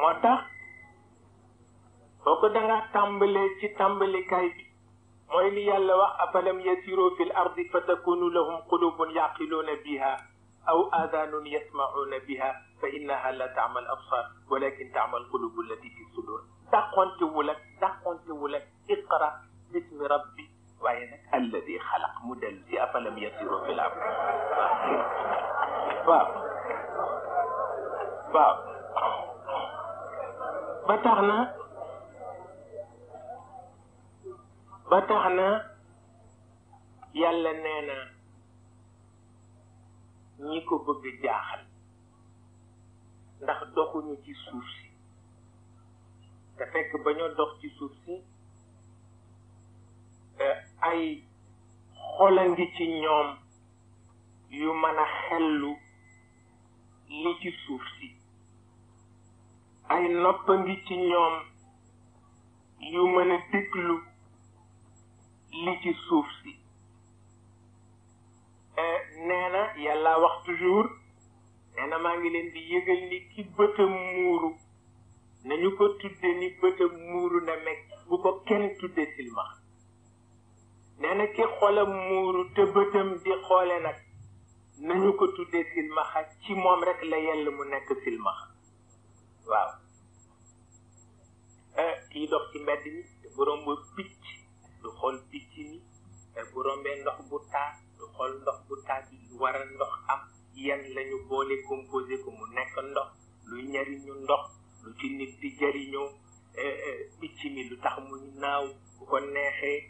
moo tax boo ko dangaa tàmbalee ci tàmbalikaay bi mooy li yàlla wax afalam yasiru fi l ardi fa takunu lahum qulubun yaqiluuna biha aw aadaanun yasmacuuna biha fa innaha la taamal absar walakin taamal qulubu allati fi sudur dàqontewul ak iqra bismi rabbi waaye nag alladi xalaq mu del si afalam yasiru fi l ardi waaw ba tax na yàlla nee na ñi ko bëgg jaaxal ndax doxuñu ci suuf si te fekk ba ñoo dox ci suuf si ay xola ngi ci ñoom yu mën a xellu li ci suuf si ay noppa ngi ci ñoom yu mën a déglu li ci suuf si nee na yàlla wax toujours nee na maa ngi leen di yëgal ni ki bëtam muuru nañu ko tudde ni bëtam muuru na meg bu ko kenn tudde silmax nee na ki xolam muuru te bëtam di xoole nag nañu ko tudde silmaxa ci moom rek la yell mu nekk silmaxa waaw kii dox ci mbedd mi te bu romb picc du xool picc mi te bu rombee ndox bu taa du xool ndox bu taa bi war a ndox am yan lañu boole composé ko mu nekk ndox luy ñariñu ndox lu ci nit di jariñoo picc mi lu tax mu naaw bu ko neexee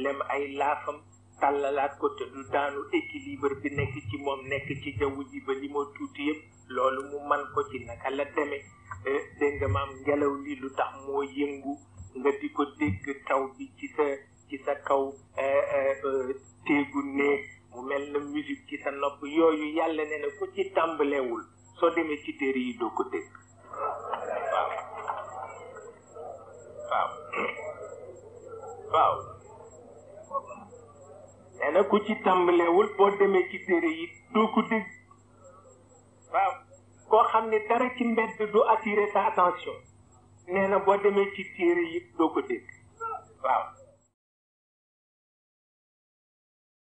lem ay laafam tàllalaat ko te du daanu équilibre bi nekk ci moom nekk ci jaww ji ba li moo tuuti yëpp loolu mu man ko ci naka la demee dégg nga maam ngelaw li lu tax moo yëngu nga di ko dégg taw bi ci sa kaw téegu néeg mu mel na musique ci sa nopp yooyu yàlla ne na ku ci tàmbalewul soo demee ci téere yi doo ko dégg waaw nee na ku ci tàmbalewul boo demee ci téere yi doo ko dégg waaw koo xam ne dara ci mbedd du attirer sa attention nee na boo demee ci téere yi doo ko dégg waaw